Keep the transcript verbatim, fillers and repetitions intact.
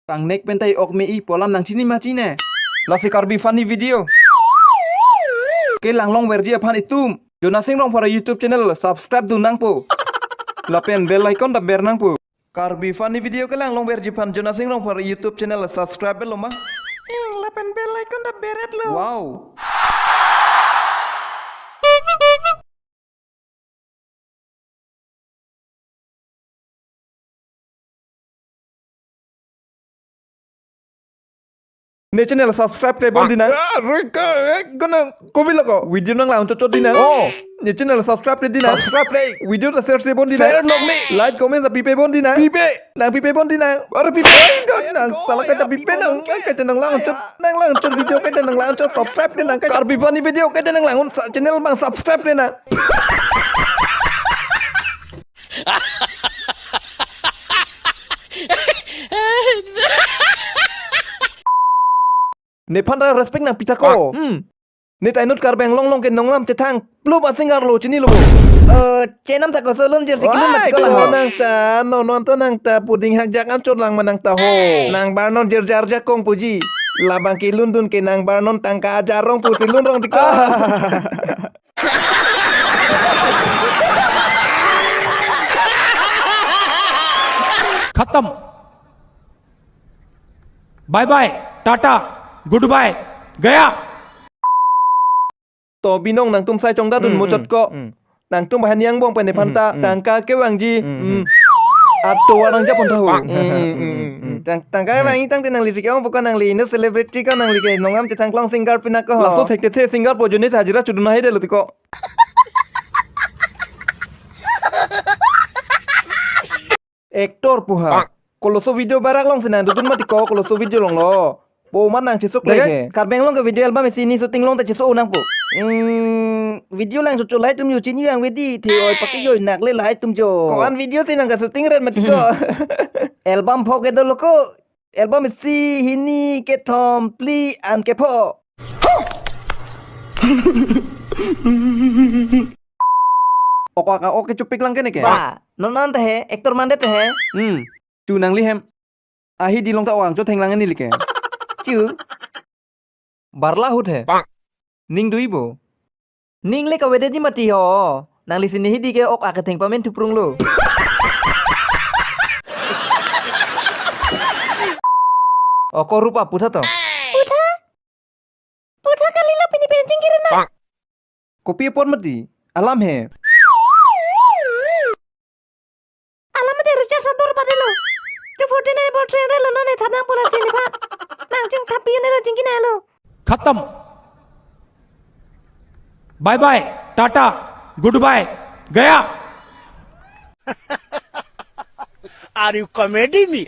Kangnek pen ta ok me-i pu alam nangchini ma chine. Lasi Karbi Funny Video kelang longverji aphan itum Jonasing Rongphar YouTube channel subscribe dun nangpo. Lapen bell icon ta ber nangpo. Karbi Funny Video kelang longverji aphan Jonasing Rongphar YouTube channel subscribe lo ma? Ing, lapen bell icon ta beret lo. Wow. Ne channel subscribe kle bon dinang. Ah, reka, eh, gana kopi loko. Video nanglang chot chot dinang. Oh, ne channel subscribe kle dinang. Subscribe kle. Video ta share se bon dinang. Share nok ni. Like, comment sa pipe bon dinang. Pipe. Nang pipe bon dinang. Aru pipe. Nang sala kaita pipe nang. Kaita nanglang chot. Nanglang chot video kaita nanglang chot. Subscribe kle nang. Karbi Funny Video kaita nanglang un sa channel bang subscribe kle nang. Nephan ta respect nangpi ta ko. Hmm. Ne ta inut Karbi Anglong along ke nonglam chethang plu ba singer lo chinilo. Eh, chenam ta ko solun jer si kilun mati ko la ho. Nang ta, non non ta nang ta puding hakjak an chot lang ma nang ta ho. Nang bar non jer jar jakong puji. Labang kilun dun ke nang bar non tangka ajar rong pusi lun rong ti ko. खत्म। Bye bye, tata, goodbye, गया। To binong nangtum sai chongda dun mo chot ko. Nangtum bahan yang bong pen nephan ta tangka kevangji. Ato warang japon thahu. Tang tangka vangji tangte nangli si kevang pokok nangli inut celebrity ko nangli ke nonglam chethang klong singer pina ko. Laso thekte the singer po joni hajira chudun ahe de lo ti ko. Actor pu ha. Koloso video barak long si nang dudun mati ko koloso video long lo. Po man nang chesok leke. Karbi Anglong ke video album isi ni shooting long ta cheso nang po. Hmm, video lang chot chot lahai atum yo chini vang vedi the oi pake yo nak le lahai atum jo. Ko-an video si nang ka shooting ret mati ko. Album pho ke dolo ko. Album isi hini kethom phli an kepho. Ok, ok, ok, kechupik lang ke ne ke? Ba, non an ta he, actor mande ta he. Hmm, chu nangli hem. Ahi di long ta ok angcho thenglang ni like. Chu. Barla hut he. Ning dui bo. Ning le kavedetji mati ho. Nangli si ne hidi ke ok aketheng pamen thuprung lo. Oko rupa putha to. Putha? Putha kali lo pini pen chingkiri na. Kopi apot mati? Alam he. Alam mati recharge ador padelo. Two forty nine bot train relo none thanang pola sini pa. Nang ching thapi ne lo chingki na lo. खत्म। Bye bye, tata, goodbye, गया। Are you comedy me?